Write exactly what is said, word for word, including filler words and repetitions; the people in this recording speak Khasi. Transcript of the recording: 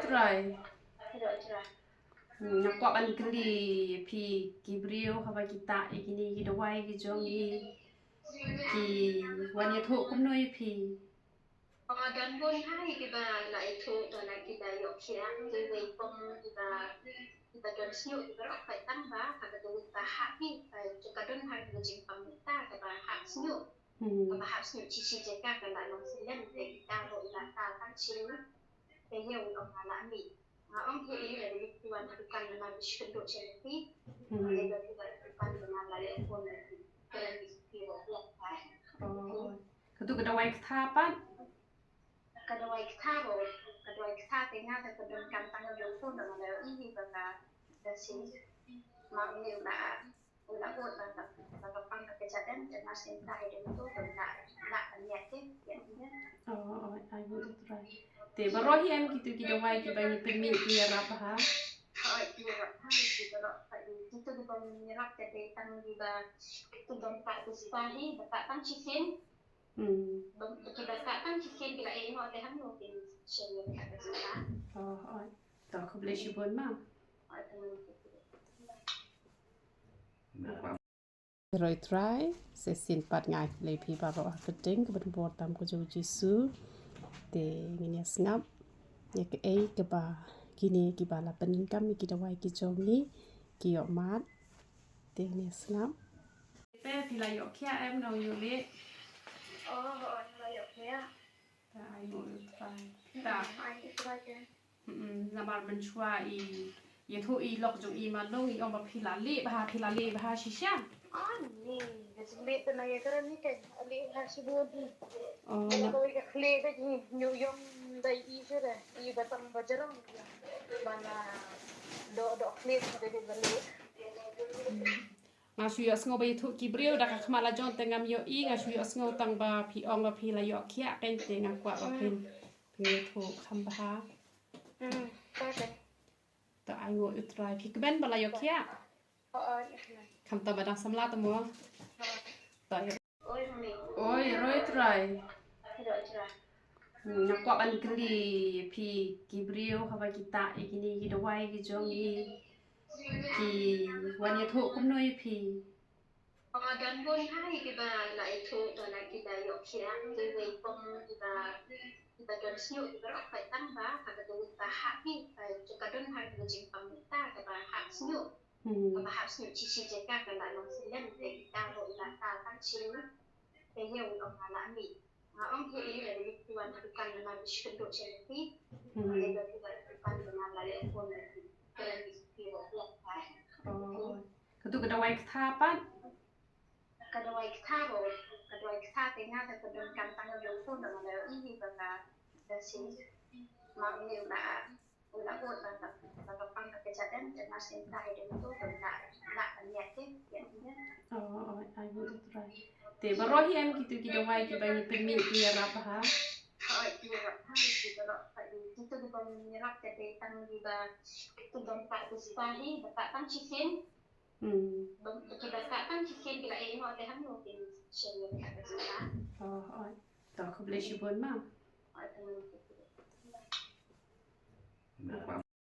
Trai. Nga kwah ban kylli phi ki briew haba ki tah ïa kine ki dawai ki jong ngi ki wan ïathuh kumno ïa phi? Don bun hi kiba la ïathuh, don kiba ïoh khiah, kiwei kum kiba kiba don shñiuh kiba ïoh khiah tang ba ha ka dawai ba hap hi, ka don ha ka jingpang ta kaba hap shñiuh. Hmm. Kaba hap shñiuh chi chi jaka ka la long silem te kita ro la ta tang chi. Te ïa u ong la mi. Nga ong hi i la di tuan ha dukan na bi shkendo chen ti. Hmm. Te ïa dukan na la le pon ti. Te la di ti ro la ta. Oh. Katu ka dawai ktha pat. Ka dawai ktha ro, ka dawai ktha te nga te ka don kam tang ro pun da nga i hi ba ka da si. Ma ni la la ot ba ka ba ka pang ka jadan te ma sin ta hi de tu ka la la ka nia te ya ni. Oh, oh, ai bu trai. Te baroh hi em kitu ki dawai kiba ngi pynmih ki ïarap ha. Oi, ki ïarap ha ki baroh ka kitu kiba ngi ïarap te dei tang kiba kitu don ka tu sta hi ba ka tang chicken. Hmm. Ba, ba ki ba ka tang ki ken ki la ïeh noh te hangno kin shen ïa ka ka jingla. Oh, oi. To khublei shibun ma. Oi, to. Roi trai, sa shisien pat nga ai khublei phi baroh ha ka kyrteng kaba donbor tam ka jong u Jisu. Te ngin ïa sngap ïa kaei kaba kine kiba la pyndonkam ïa ki dawai ki jong ngi ki ïoh mad. Te ngin ïa sngap. Te phi la ïoh khiah em, nong ïoh leh? Oh, oh, la ïoh khiah. Ta ai nguh ïa u Trai. Ta ai nguh ïa u Trai te. Mm, namar mynshuwa i ïathuh i lok jong i Malung i ong ba phi la leh bha, phi la leh bha shisha. Ani, ka jingleh te na ïa kren ni kan leh bha shibun. Oh, na. Ko ka khleh ka jingïoh ïong dei i shuh de, i ba tang ba jarong. Ba na doh doh khleh ka dei ba leh. Hmm. Nga shu ïohsngew ba ïathuh ki briew da ka khmat la jong te ngam ïohi, nga shu ïohsngew tang ba phi ong ba phi la ïoh khiah, kein te nga kwah ba phin, phin ïathuh kham bha. Hmm, okay. To ai nguh ïa u Trai, phi kmen ba la ïoh khiah. Oh, oh, ïa kmen. Khamtam ba dang samla te mo. Oh. To ïa Oi, roi trai. Nga kwah ban kylli phi ki briew haba ki tah ïa kine ki dawai ki jong ngi ki wan ïathuh kumno ïa phi? Don bun hi kiba la ïathuh, don kiba ïoh khiah, kiwei kum kiba kiba don shñiuh kiba ïoh khiah tang ba ha ka dawai ba hap hi, ka don ha ka jingpang ta kaba hap shñiuh. Hmm. Kaba hap shñiuh chi chi jaka ka la long silem te kita ro la ta tang chi. Te ïa u ong la mi. Nga ong hi i la di tuan ha dukan na bi shkendo chen ti. Hmm. Te ïa dukan na la le pon ti. Te la di ti ro la ta. Oh. Katu ka dawai ktha pat. Ka dawai ktha ro, ka dawai ktha te nga te ka don kam tang ro pun da nga le i ba ka da si. Ma ni la. Ula ot ba ka, ba ka pang ka jadan te ma sin ta hi de tu ka la la ka nia te ya ni. Oh, oh, ai bu trai. Te baroh hi em kitu ki dawai kiba ngi pynmih ki ïarap ha. Oi, ki ïarap ha, ki ïarap ha, kitu kiba ngi ïarap te te tang kiba kitu don ka tu sta hi, ba ka tang chicken. Hmm. Ba, ba kiba ka tang chicken ki la ïeh noh te hangno kin shen ïa ka ka jingla. Oh, oi. To khublei shibun ma. Oi, to.